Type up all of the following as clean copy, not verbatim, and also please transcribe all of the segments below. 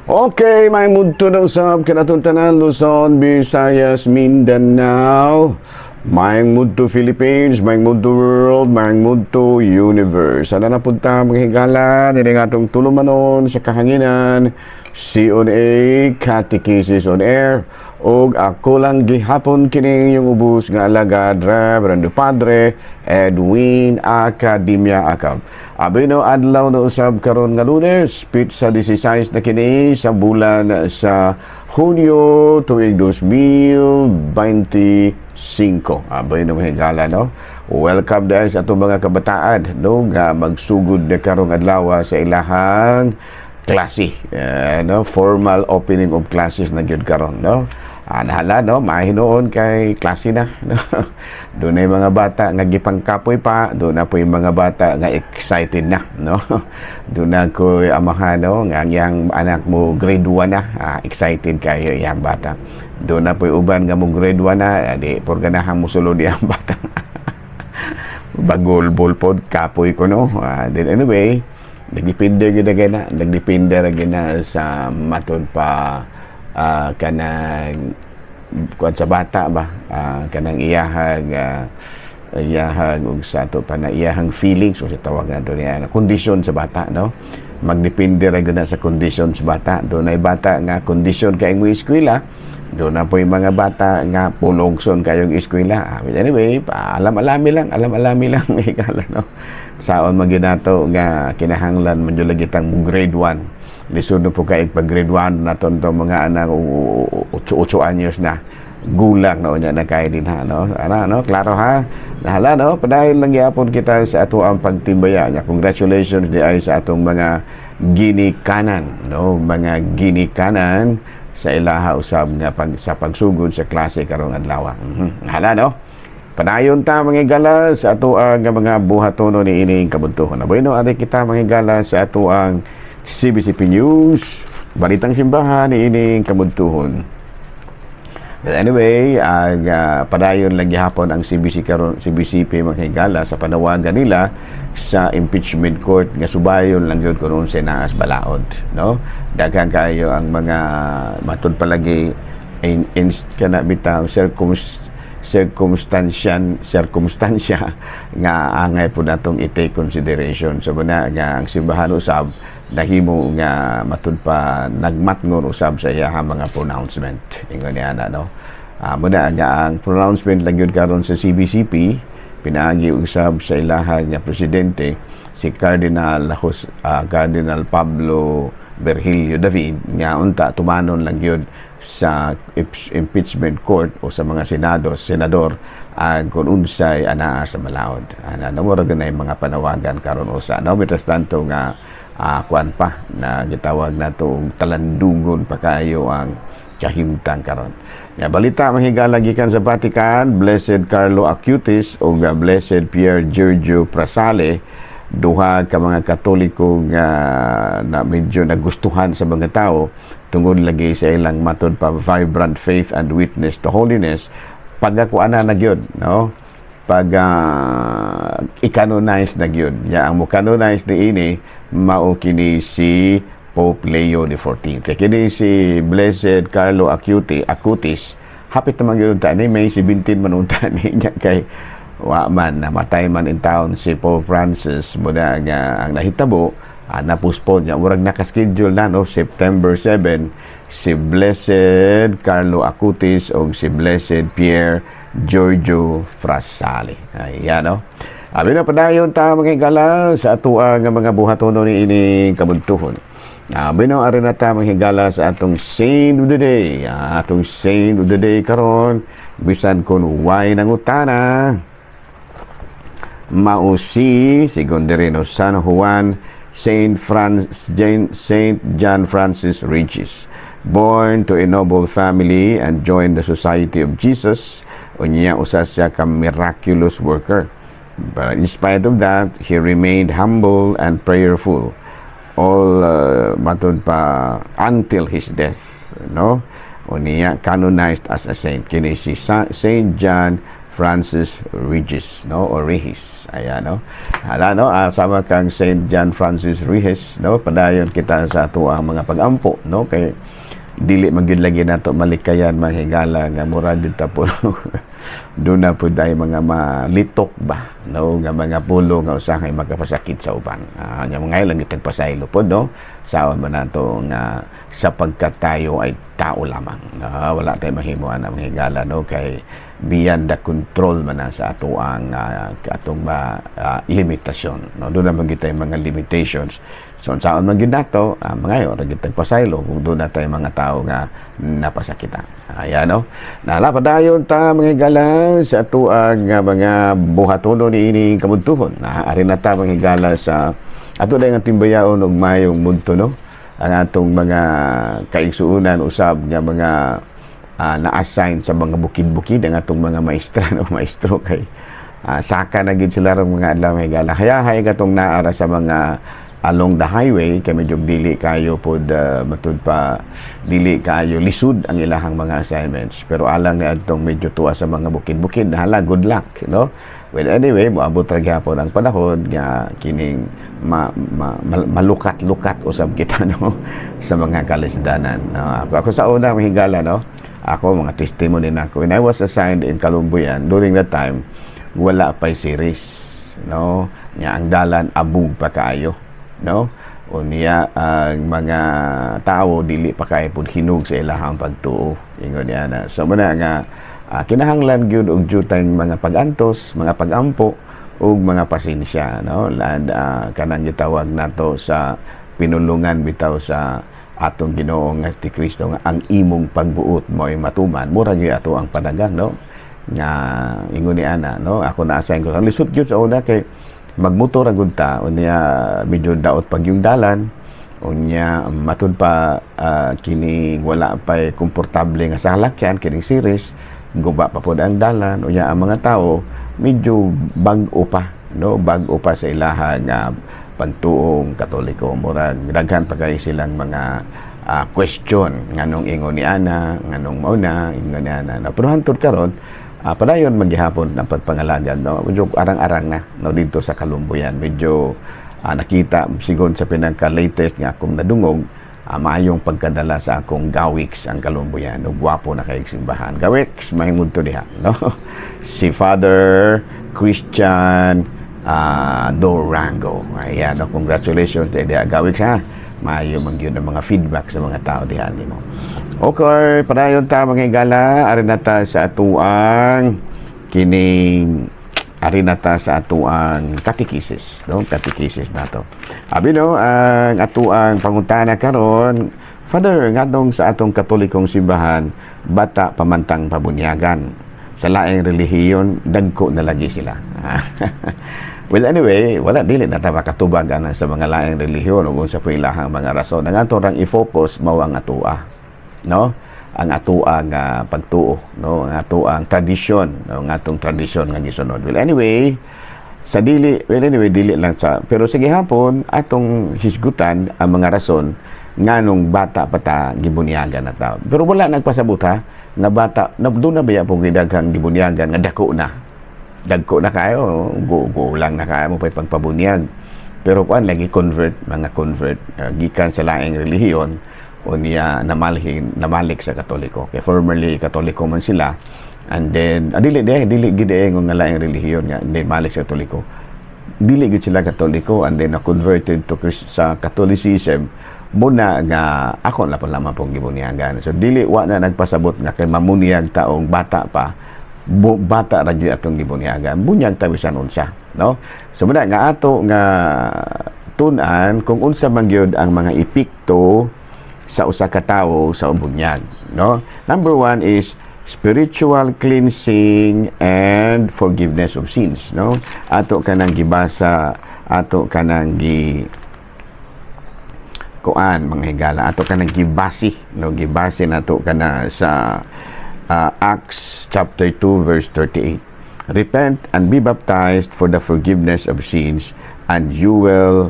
Okay, may mudto na usab kanatong tanan, Luzon, Visayas, Mindanao. Maayong mudto, Philippines, maayong mudto, world, maayong mudto, universe. Sana na punta, mga higala, nini nga atong tulumanon sa kahanginan, CONA, Catechesis on Air, og ako lang gihapon kini yung ubos nga alagad, Reverendo Padre Edwin Academia Acab. Abi no, adlaw na usab karon nga Lunes, petsa 16 na kini sa bulan sa Hunyo, tuig 2025. Abi no, mga higala, no? Welcome dahil sa atong mga kabataan, no, nga magsugod na karong adlaw sa ilahang klase, no, formal opening of classes na gyud karon, no. Nahala, no, mahinuon kay klase na, no. Doon na yung mga bata nga gipangkapoy pa, doon na po yung mga bata nga excited na, no. Doon na ko amahan, no, nga ang iyang anak mo grade 1 na, excited kayo iyang bata. Doon na po yung uban nga mo grade 1 na, di por ganahan mo sulod iyang bata. Bagol pod kapoy ko, no. Then anyway, nagdepende gyud na, nagdepende ra gyud na sa matud pa kanang kuan sa bata ba, kanang iyahag ug sa ato pa na iyahang feelings o sa tawag nato niya kondisyon sa bata, no. Magdepende ra gyud na sa kondisyon sa bata. Doon ay bata nga kondisyon kay mo eskwela, doon na po yung mga bata nga pulongson kayong eskwela. But anyway, alam-alami lang, alam-alami lang, higala, no. Saon man gyud nato nga kinahanglan man jud lagi tang mo grade 1. Lisod na po kay pag grade 1 nato to mga anak 8 anyos na gulang na unya na kay din ha, no. Ana, no, klaro ha. Nahala, no, padayon lang gyapon kita sa ato ang pagtimbaya nya. Congratulations di ay sa atong mga ginikanan, no, mga ginikanan sa ilaha usab nga sa pagsugod sa klase karong adlaw. Hala, no. Padayon ta, mga higala, sa ato ang mga buhatono ni ining kabuntuhon. Bueno, ari kita, mga higala, sa ato ang CBCP News, Balitang Simbahan ni ining kabuntuhon. But anyway, ang padayon lang gihapon ang CBC karon, CBCP, mga higala, sa panawagan nila sa impeachment court nga subayon lang gyud kun unsay naa sa balaod, no. Daghan kayo ang mga matud palagi in kana bitang circumstansya nga angay po natong i-take consideration. So muna nga ang simbahan usab nahimo nga matud pa nagmatngon usab sa iyang mga pronouncement, ingon niya na, no. Muna nga ang pronouncement lang yun karon sa CBCP pinaagi usab sa ilaha nga presidente, si Cardinal Pablo Virgilio David, nga unta tumanon lang yun sa impeachment court o sa mga senador ang kung unsay anaa sa balaod. Ana na mura na yung mga panawagan karon usa, no. Mientras tanto nga kuan pa na gitawag nato og talandugon pa kayo ang kahimtang karon. Ya balita, mga higala, gikan sa Vatican, Blessed Carlo Acutis o Blessed Pier Giorgio Frasale, duha ka mga Katoliko nga na medyo nagustuhan sa mga tao tungod lagi sa ilang matud pa vibrant faith and witness to holiness, pagakuana na gyud, no, pag i-canonize na gyud. Ya ang mo canonize ni ini mao kini si Pope Leo XIV. Kaya kini si Blessed Carlo Acutis, hapit naman gyud ta ni May 17 man unta ni niya kay wa man namatay man in town si Pope Francis. Muna nga ang nahitabo, na-postpone niya. Murag naka-schedule na, no, September 7 si Blessed Carlo Acutis o si Blessed Pier Giorgio Frasale. Ayan, no. Abi na, padayon ta, mga higala, sa atoang nga mga buhatono ni ining kabuntuhon. Abi na, ari na ta, mga higala, sa atong Saint of the Day. Atong Saint of the Day karon, bisan kun way nangutana, mao si Segundino San Juan Saint John Francis Regis. Born to a noble family and joined the Society of Jesus, unya usa siya ka miraculous worker. But in spite of that, he remained humble and prayerful all matud pa until his death, no. Unya canonized as a saint kini si Saint John Francis Regis, no, o Regis. Ayan, no. Hala, no, sama kang Saint John Francis Regis, no, padayon kita sa ato ang mga pagampo, no, kay dili man gyud lagi nato malikayan, mga higala, nga murag gyud ta po duna pud ay mga malitok ba, no, nga mga pulo nga usahay makapasakit sa uban. Nya mga lang gitag pasaylo pod, no, saon man nato nga sapagkat tayo ay tao lamang, wala tay mahimo ana, mga higala, no, kay beyond the control man na sa ato ang atong limitasyon, no. Duna man gyud mga limitations, so unsaon man gyud nato, mga ra gyud pasaylo kung duna tay mga tao nga napasakitan. Ayan, no. Nala, padayon ta, mga higala, sa ato ang mga buhatono niining kabuntuhon na. Ari na ta, mga higala, sa ato dayong timbayaon og mayong mudto, no, ang atong mga kaigsuonan usab nga mga na-assign sa mga bukid-bukid, ang atong mga maestra, no, maestro, kay saka na gid sila rong mga adlaw, mga higala. Hayahay katong naara sa mga along the highway kay medyo dili kayo pod, matud pa dili kayo lisod ang ilahang mga assignments, pero alang ni adtong medyo tuwa sa mga bukid-bukid, hala, good luck, no. Well, anyway, moabot ra gyapon ang panahon nga kining malukat-lukat usab kita, no, sa mga kalisdanan, no. Ako sa una, mga higala, no, ako mga testimony nako, when I was assigned in Calumbuyan during that time, wala pa'y series, no, nya ang dalan abog pa kaayo, no. Unya ang mga tao dili pa kay pud hinog sa ilahang pagtuo, ingon niya na. So muna nga kinahanglan gyud og jutang mga pag-antos, mga pag-ampo ug mga pasensya, no, and kanang gitawag nato sa pinulungan bitaw sa atong Ginoo nga si Kristo nga ang imong pagbuot mo'y matuman. Mura gyud ato ang panagang, no, nga ingon ni ana, no. Ako na-assign ko, ang lisod gyud sa una kay magmotor ra gud ta. Unya medyo daot pag yung dalan. Unya matud pa kini wala pa komportable nga salakyan kining series, guba pa pod ang dalan. Unya ang mga tao medyo bag-o pa, no, bag-o pa sa ilaha nga pagtuong Katoliko. Murag daghan pa kay silang mga question nganong ingon ni ana, nganong mao na ingon ni ana, no. Pero hantod karon, padayon maghihapon ng pagpangalagad, no. Medyo arang-arang na, no, dito sa Kalumbuyan. Medyo nakita sigon sa pinaka latest nga akong nadungog, maayong pagkadala sa akong Gawix ang Kalumbuyan ug gwapo na kay simbahan. Gawix, mahimud to diha, no. Si Father Christian Dorango. Ayan, no, congratulations diha, Gawix, ha. Maayo man gyud ang mga feedback sa mga tao diha nimo. Okay, padayon ta, mga higala, ari na ta sa atuang kining, ari na ta sa atuang katekisis, no? Katekisis nato. Abi, no, ang atuang pangutana karon, "Father, ngadong sa atong Katolikong simbahan, bata pamantang pabunyagan? Sa laing relihiyon, dagko na lagi sila." Well, anyway, wala, dili na ta makatubag ana sa mga laing relihiyon ug unsa po ilahang mga rason. Ang ato rang i-focus mao ang atua, no? Ang atua nga pagtuo, no? Ang atoang tradisyon, no? Ang atong tradisyon nga gisunod. Well, anyway, sa dili, well, anyway, dili lang sa, pero sige hapon atong hisgutan ang mga rason nganong bata pa ta gibunyagan na ta. Pero wala nagpasabot ha nga bata na duna ba po gidaghang gibunyagan nga dako na. Dagko na kayo, go, go lang na kayo mo pa pagpabunyag. Pero kuan lagi, convert, mga convert gikan sa laing relihiyon, unya namalhin namalik sa Katoliko. Kay formerly Katoliko man sila and then dili di dili gid eh nga laing relihiyon nga then malik sa Katoliko. Dili gid sila Katoliko and then na converted to sa Catholicism muna nga ako na pa lamang pong gibunyagan. So dili, wa na nagpasabot nga kay mamunyag taong bata pa, bata ra gyud atong gibunyagan. Bunyag ta bisan unsa, no? So muna nga ato nga tun-an kung unsa man gyud ang mga epekto sa usa ka tawo sa bunyag, no? Number one is spiritual cleansing and forgiveness of sins, no? Ato kanang gibasa, ato kanang gi kuan, mga higala, ato kanang gibasi, no? Gibasi nato kana sa Acts chapter 2 verse 38: "Repent and be baptized for the forgiveness of sins and you will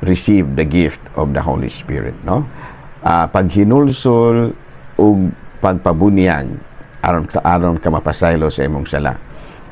receive the gift of the Holy Spirit," no? Paghinulsol ug pagpabunyag aron aron ka mapasaylo sa imong sala.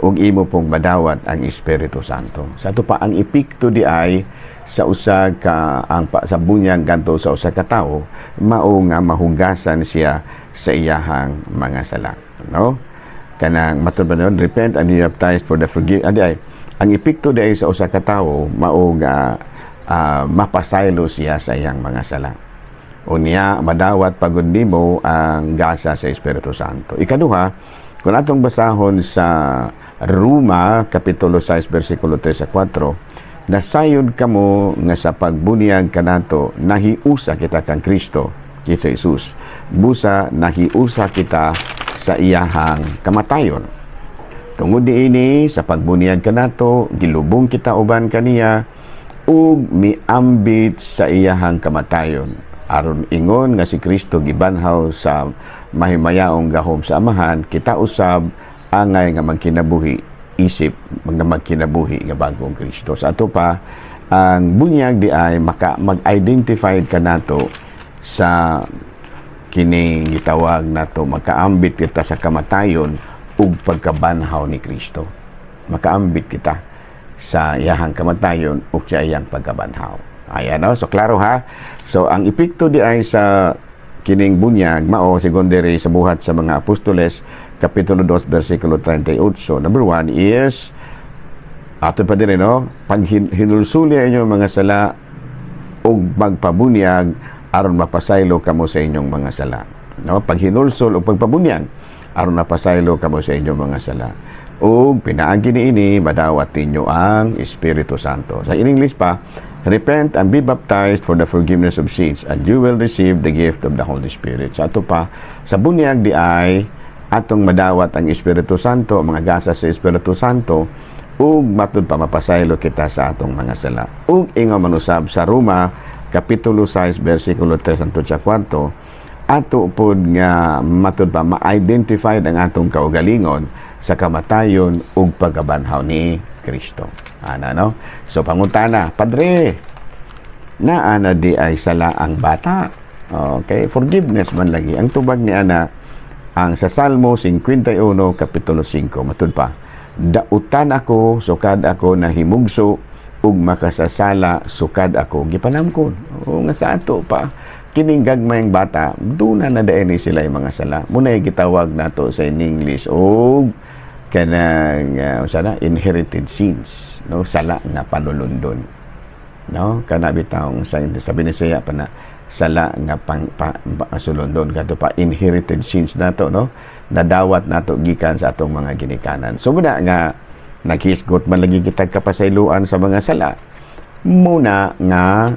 Ug imo pong madawat ang Espiritu Santo. Sa ato pa, ang epekto di ay sa usa ka ang pa, sa bunyag kanto sa usa ka tawo mao nga mahugasan siya sa iyahang mga sala, no? Kanang matud ba nun, "Repent and be baptized for the forgive," adi ay ang epekto di ay sa usa ka tawo mao nga mapasaylo siya sa iyang mga sala. Unya madawat pagud nimo ang gasa sa Espiritu Santo. Ikaduha, kung atong basahon sa Roma kapitulo 6 bersikulo 3 sa 4, "Nasayod kamo nga sa pagbuniyag kanato nahiusa kita kang Kristo kisa Jesus, busa nahiusa kita sa iyahang kamatayon. Tungod niini, sa pagbuniyag kanato gilubong kita uban kaniya ug miambit sa iyahang kamatayon, aron ingon nga si Kristo gibanhaw sa mahimayaong gahom sa Amahan, kita usab angay nga magkinabuhi isip mga magkinabuhi nga bagong Kristo." Sa ato pa, ang bunyag di ay maka mag-identify kanato sa kining gitawag nato, makaambit kita sa kamatayon ug pagkabanhaw ni Kristo. Makaambit kita sa iyahang kamatayon ug sa iyang pagkabanhaw. Ayan, no? So klaro ha. So ang epekto di ay sa kining bunyag mao sigon diri sa Buhat sa mga Apostoles kapitulo 2 bersikulo 38. Number 1 is ato pa diri, no, pag hinulsuli ang inyong mga sala ug magpabunyag aron mapasaylo kamo sa inyong mga sala. No, pag hinulsol ug pagpabunyag aron mapasaylo kamo sa inyong mga sala. Ug pinaagi niini madawat ninyo ang Espiritu Santo. Sa in English pa, "Repent and be baptized for the forgiveness of sins and you will receive the gift of the Holy Spirit." Sa ato pa, sa bunyag di ay atong madawat ang Espiritu Santo, mga gasa sa Espiritu Santo, ug matud pa mapasaylo kita sa atong mga sala. Ug ingon man usab sa Roma kapitulo 6 bersikulo 3 hangtod sa 4, ato pod nga matud pa ma-identify ang atong kaugalingon sa kamatayon ug pagkabanhaw ni Kristo. Ana, no? So pangutana, "Padre, naa na di ay sala ang bata?" Okay, forgiveness man lagi. Ang tubag ni ana ang sa Salmo 51 kapitulo 5, matud pa, "Dautan ako sukad ako nahimugso ug makasasala sukad ako gipanamkon." O nga sa ato pa, kining gagmayng bata duna na diay ni sila yung mga sala. Muna gitawag nato sa in English og kanang sana inherited sins, no, sala nga panulundon, no? Kana bitawng sa Binisaya pa na sala nga pang pa, sulundon kadto pa inherited sins nato, no, nadawat nato gikan sa atong mga ginikanan. So muna nga naghisgot man lagi kita kapasayloan sa mga sala, muna nga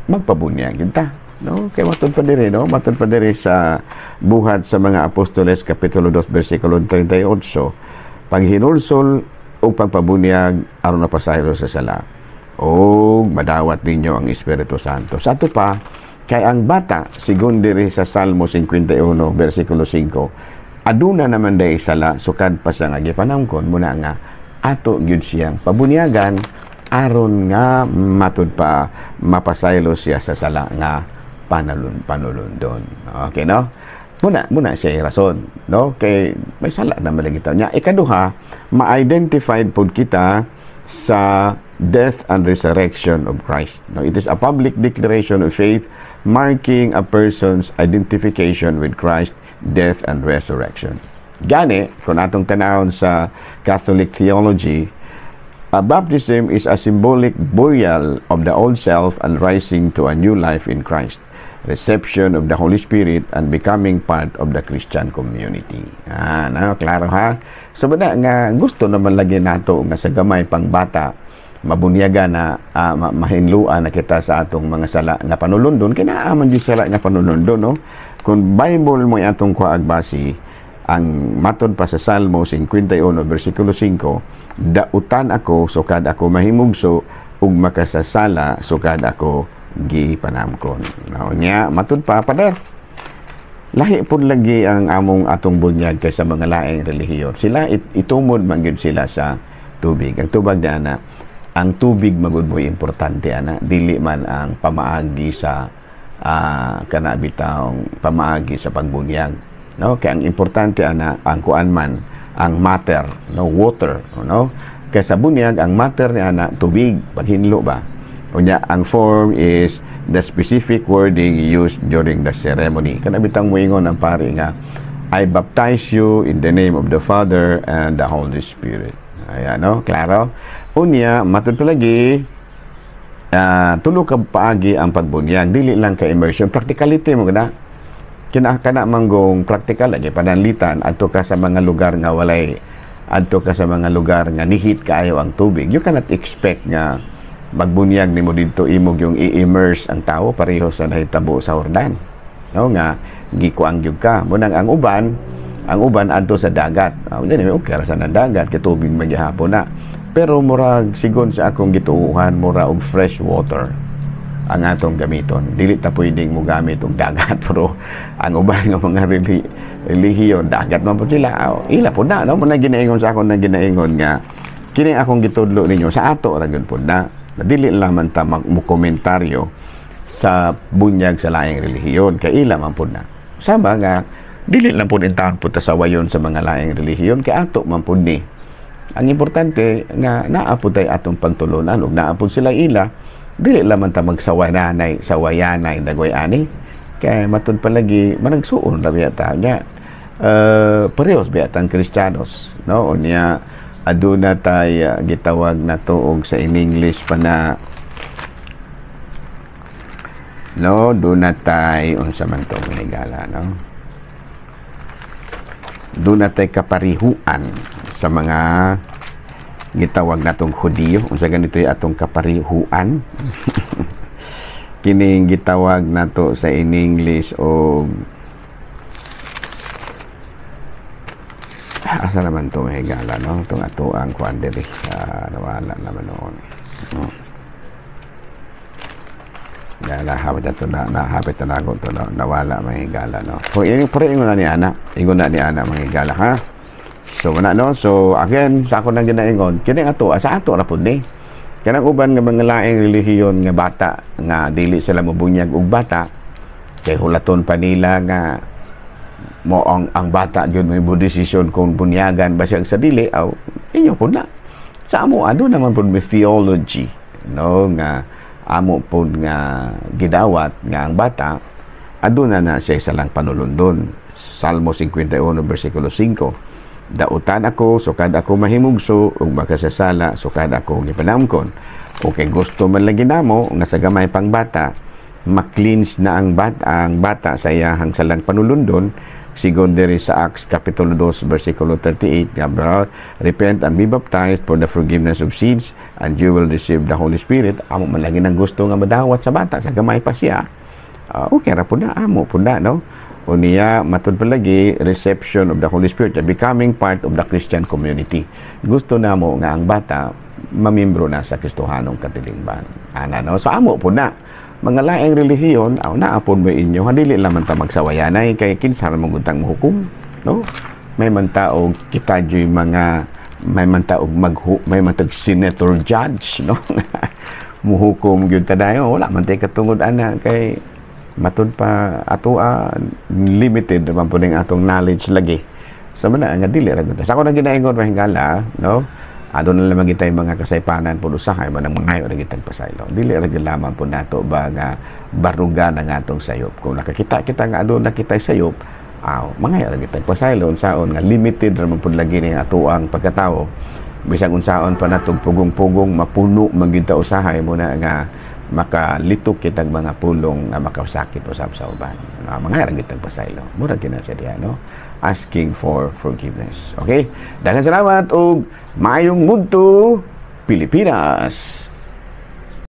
magpabunyag kita, no? Kay matud pa diri, no, matud pa diri sa Buhat sa mga Apostoles kapitulo 2 bersikulo 38, paghinulsol o pagpabunyag aron mapasaylo sa sala o madawat ninyo ang Espiritu Santo. Sa ato pa, kay ang bata sigon diri sa Salmo 51 bersikulo 5, aduna naman day sala sukad pa sa nga gipanamkon. Muna nga ato gyud siyang pabunyagan aron nga matud pa mapasaylo siya sa sala nga panulundon. Okay, no? Muna siya rason, no? Kay may sala naman lagi niya. Ikaduha, ma-identified pod kita sa death and resurrection of Christ. No, it is a public declaration of faith marking a person's identification with Christ, death and resurrection. Gani, kung atong tanawon sa Catholic theology, a baptism is a symbolic burial of the old self and rising to a new life in Christ, reception of the Holy Spirit and becoming part of the Christian community. Ah, no, klaro ha? So ba nga gusto naman lagi nato nga sa gamay pang bata mabunyaga na, mahinluan na kita sa atong mga sala nga panulundon, kay naa man gyud sala nga panulundon, no? Kung Bible mo atong kuag basi, ang matod pa sa Salmo 51 bersikulo 5, "Dautan ako sukad ako mahimugso ug makasasala sukad ako gipanamkon." No, nya matud pa, pader, lahi pud lagi ang among atong bunyag kaysa mga laing relihiyon. Sila itumod man gyud sila sa tubig. Ang tubag na ana, ang tubig magud mo importante ana, dili man ang pamaagi sa kana bitawng pamaagi sa pagbunyag. No, kay ang importante ana ang kuan man Ang matter, no, water, no? Kay sa bunyag, ang matter ni ana tubig, paghinlo ba. Unya, ang form is the specific wording used during the ceremony. Kana bitang moingon ang pari nga, "I baptize you in the name of the Father and the Holy Spirit." Ayan, no? Klaro? Unya, matud palagi, tulo ka paagi ang pagbunyag. Dili lang ka immersion. Practicality mo gana. Kina kana manggong practical lagi pananlitan adto ka sa mga lugar nga walay, adto ka sa mga lugar nga nihit kaayo ang tubig. You cannot expect nga magbunyag nimo didto, imong yung i-immerse ang tao pareho sa nahitabo sa Jordan. No, nga gikuang gyud ka. Munang ang uban adto sa dagat. Dili okay ra sa dagat kay tubig magyahapon na. Pero murag sigon sa akong gituohan, mura og fresh water ang atong gamiton. Dili ta pwedeng mo gamit og dagat, pero ang uban nga mga relihiyon, dagat man po sila. Oh, ila po na, no? Muna ginaingon sa akong na ginaingon nga kini akong gitudlo ninyo sa ato ra gyud pod na. Dili lang man ta mo komentaryo sa bunyag sa laing relihiyon kay ila man pod na. Sama nga dili lang pod intawon pud ta sawayon sa mga laing relihiyon kay ato man pod ni. Ang importante nga naa pud tay atong pagtulunan ug naa pud sila ila, dili laman ta magsawayanay sawayanay dagoy ani kay matud palagi managsuon ra biya ta nya, parehos biya tang Kristiyanos, no? Unya aduna tay gitawag nato og sa in English pa na, no, duna tay, unsa man to manigala, no, duna tay kaparihuan sa mga gitawag natong Hudiyo. Unsa ganito yung atong kaparihuan? Kining gitawag nato sa in English og, asa naman to mahigala, no, itong ato ang kuan diri, nawala naman noon. Gala hapit ato na, na hapit na nago to na, nawala, mahigala, no? Pero ingon na ni ana, ingon na ni ana, mahigala, ha. So wala, no? So again, sa ako nang ginaingon, kini ato sa ato ra pud ni. Kanang uban nga mga laing relihiyon nga bata nga dili sila mobunyag og bata kay hulaton pa nila nga mo ang bata gyud may desisyon kung bunyagan ba siya sa dili, aw, inyo pud na. Sa amo, ano naman pud may theology, no, nga amo pud nga gidawat nga ang bata aduna na siya sa lang panulundon. Salmo 51 versikulo 5: "Dautan ako sukad ako mahimugso ug makasasala sukad ako gipanamkon." Okay, gusto man lagi namo nga sa gamay pang bata ma-cleanse na ang bata sa iyahang salang panulundon, sigon diri sa Acts kapitulo 2 versikulo 38 nga, "Repent and be baptized for the forgiveness of sins and you will receive the Holy Spirit." Amo man lagi nang gusto nga madawat sa bata sa gamay pa siya. Okay ra pud na, amo pud na, no? Unya, matud palagi, reception of the Holy Spirit, becoming part of the Christian community. Gusto namo nga ang bata mamimbro na sa Kristohanong katilingban. Ana, no? So amo po na. Mga laing relihiyon, aw, naa pud mo inyo, dili laman ta magsawayanay kay kinsa ra man gud tang mohukom, no? May man tao kita joy mga may man tao maghu may man tag senator judge, no? Muhukom gyud ta dayon, wala man tay katungod ana kay matud pa ato, limited naman po ning atong knowledge lagi. Sa so, man nga dili ra gud. Sa ako nang ginaingon, mahingala, no? Aduna na lamang kitay mga kasaypanan po usahay man ang mga ra gitag pasaylo. Dili ra gyud lamang po nato ba nga baruga na nga atong sayop. Kung nakakita kita nga aduna kitay sayop, aw, mga ra gitag pasaylo unsaon nga limited ra man pud lagi ning atoang pagkatawo. Bisag unsaon pa natong pugong-pugong, mapuno man gyud ta usahay mo na nga makalitok kitag mga pulong nga makasakit usab sa uban. Mga ra gitag pasaylo. Mura kina siya diha, no? Asking for forgiveness. Okay? Daghang salamat og maayong mudto, Pilipinas.